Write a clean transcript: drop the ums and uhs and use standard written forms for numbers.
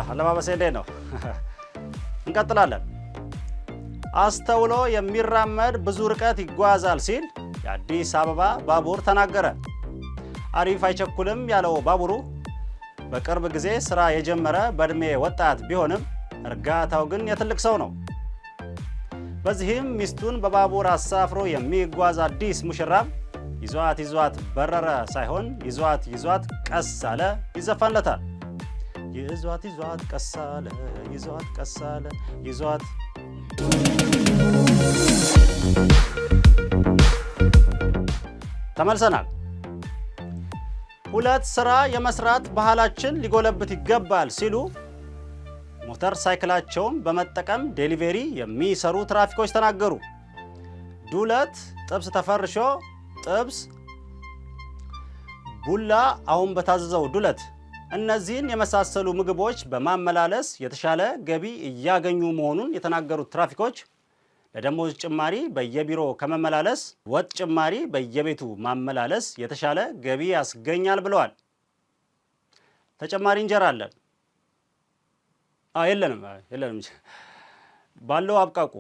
አለባበሴ እንዴት ነው? እንቀጥላለን። አስተውሎ የሚራመድ ብዙ ርቀት ይጓዛል ሲል የአዲስ አበባ ባቡር ተናገረ። አሪፍ አይቸኩልም ያለው ባቡሩ በቅርብ ጊዜ ስራ የጀመረ በዕድሜ ወጣት ቢሆንም እርጋታው ግን የትልቅ ሰው ነው። በዚህም ሚስቱን በባቡር አሳፍሮ የሚጓዝ አዲስ ሙሽራም ይዟት ይዟት በረረ ሳይሆን ይዟት ይዟት ቀስ አለ ይዘፈንለታል። ይዟት ይዟት ቀስ አለ፣ ይዟት ቀስ አለ፣ ይዟት። ተመልሰናል። ሁለት ስራ የመስራት ባህላችን ሊጎለብት ይገባል ሲሉ ሞተር ሳይክላቸውን በመጠቀም delivery የሚሰሩ ትራፊኮች ተናገሩ። ዱለት ጥብስ ተፈርሾ ጥብስ፣ ቡላ አሁን በታዘዘው ዱለት፣ እነዚህን የመሳሰሉ ምግቦች በማመላለስ የተሻለ ገቢ እያገኙ መሆኑን የተናገሩት ትራፊኮች ለደሞዝ ጭማሪ በየቢሮ ከመመላለስ ወጥ ጭማሪ በየቤቱ ማመላለስ የተሻለ ገቢ ያስገኛል ብለዋል። ተጨማሪ እንጀራ አለን? የለንም፣ የለንም። ባለው አብቃቁ።